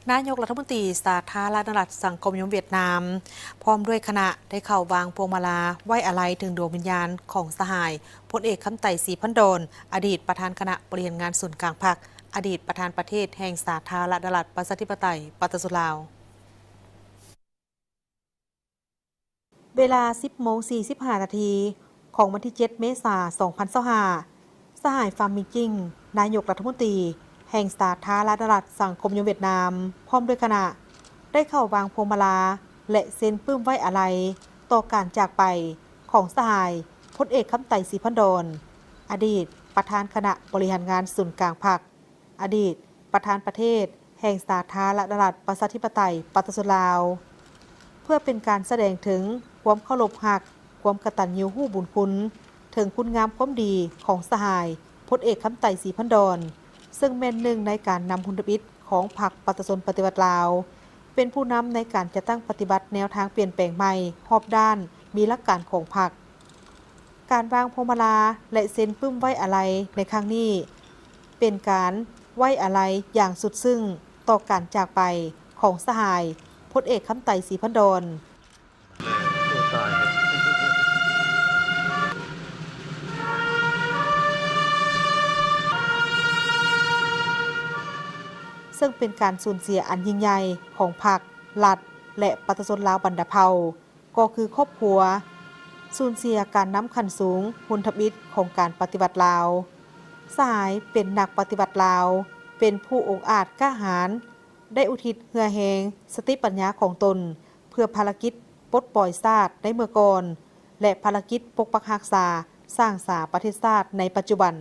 ນາຍົກລັດຖະມົນຕີສາທາລະນະລັດສັງຄົມນິຍົມຫວຽດນາມ ພ້ອມດ້ວຍຄະນະ ໄດ້ເຂົ້າວາງພວງມາລາໄວ້ອາໄລເຖິງດວງວິນຍານຂອງສະຫາຍພົນເອກ ຄຳໄຕ ສີພັນດອນ ອະດີດປະທານຄະນະບໍລິຫານງານສູນກາງພັກ, ອະດີດປະທານປະເທດແຫ່ງສາທາລະນະລັດປະຊາທິປະໄຕປະຊາຊົນລາວ. ເວລາ ສິບໂມງ ສີ່ສິບຫ້ານາທີ ຂອງວັນທີ ເຈັດ ເມສາ ສອງພັນຊາວຫ້າ ສະຫາຍ ຟາມມິງຈິງ ນາຍົກລັດຖະມົນຕີແຫ່ງສາທາລະນະລັດສັງຄົມນິຍົມຫວຽດນາມ ພ້ອມດ້ວຍຄະນະ ໄດ້ເຂົ້າວາງພວງມາລາ ແລະ ເຊັນປຶ້ມໄວ້ອາໄລຕໍ່ການຈາກໄປຂອງສະຫາຍພົນເອກ ຄຳໄຕ ສີພັນດອນ ອະດີດປະທານຄະນະບໍລິຫານງານສູນກາງພັກ, ອະດີດປະທານປະເທດແຫ່ງສາທາລະນະລັດປະຊາທິປະໄຕປະຊາຊົນລາວ ເພື່ອເປັນການສະແດງເຖິງຄວາມເຄົາລົບຮັກ, ຄວາມກະຕັນຍູຮູ້ບຸນຄຸນ ເຖິງຄຸນງາມຄວາມດີຂອງສະຫາຍພົນເອກ ຄຳໄຕ ສີພັນດອນ ເຊິ່ງແມ່ນໜຶ່ງໃນການນຳຮຸ່ນທຳອິດຂອງພັກປະຊາຊົນປະຕິວັດລາວ, ເປັນຜູ້ນຳໃນການຈັດຕັ້ງປະຕິບັດແນວທາງປ່ຽນແປງໃໝ່ຮອບດ້ານ ມີຫຼັກການຂອງພັກ. ການວາງພວງມາລາ ແລະ ເຊັນປຶ້ມໄວ້ອາໄລໃນຄັ້ງນີ້ ເປັນການໄວ້ອາໄລຢ່າງສຸດຊຶ້ງຕໍ່ການຈາກໄປຂອງສະຫາຍພົນເອກ ຄຳໄຕ ສີພັນດອນ ເຊິ່ງເປັນການສູນເສຍອັນຍິ່ງໃຫຍ່ຂອງພັກ, ລັດ ແລະ ປະຊາຊົນລາວບັນດາເຜົ່າ ກໍຄືຄອບຄົວ, ສູນເສຍການນຳຂັ້ນສູງຮຸ່ນທຳອິດຂອງການປະຕິວັດລາວ. ສະຫາຍເປັນນັກປະຕິວັດລາວ, ເປັນຜູ້ອົງອາດກ້າຫານ, ໄດ້ອຸທິດເຫື່ອແຮງ, ສະຕິປັນຍາຂອງຕົນ ເພື່ອພາລະກິດປົດປ່ອຍຊາດໃນເມື່ອກ່ອນ ແລະ ພາລະກິດປົກປັກຮັກສາ, ສ້າງສາປະເທດຊາດໃນປັດຈຸບັນ.